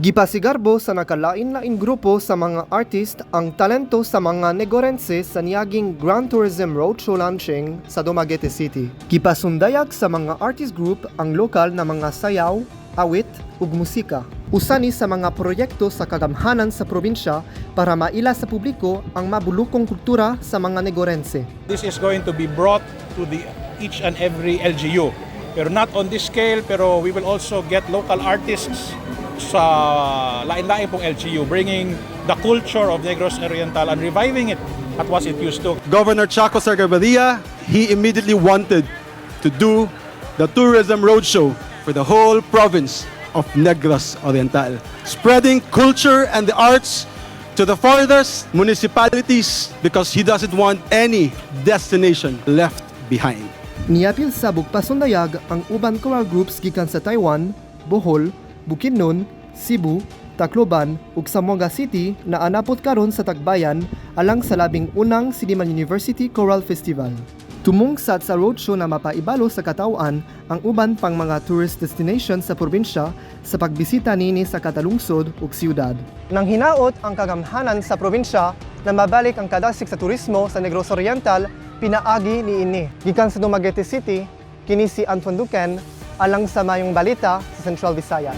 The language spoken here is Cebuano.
Gipasigarbo sa nakalain-lain grupo sa mga artist ang talento sa mga Negorense sa niaging Grand Tourism Roadshow launching sa Dumaguete City. Gipasundayag sa mga artist group ang lokal na mga sayaw, awit ug musika. Usa ni sa mga proyekto sa kagamhanan sa probinsya para maila sa publiko ang mabulukong kultura sa mga Negorense. This is going to be brought to the each and every LGU. Pero not on this scale, pero we will also get local artists sa lain-lain pong LGU, bringing the culture of Negros Oriental and reviving it at what it used to. Governor Chaco Sagarbarria, he immediately wanted to do the tourism roadshow for the whole province of Negros Oriental, spreading culture and the arts to the farthest municipalities because he doesn't want any destination left behind. Niapil sa pasundayag ang uban choral groups gikan sa Taiwan, Bohol, Bukidnon, Cebu, Tacloban ug Zamboanga City na anapot karon sa Tagbayan alang sa 11 na Silliman University Choral Festival. Tumong sad sa roadshow na mapaibalo sa katawhan ang uban pang mga tourist destination sa probinsya sa pagbisita niini sa kada lungsod ug siyudad. Nang hinaot ang kagamhanan sa probinsya na mabalik ang kadasig sa turismo sa Negros Oriental pinaagi niini. Gikan sa Dumaguete City, kini si Antoine Duquen alang sa Maayong Balita sa Central Visayas.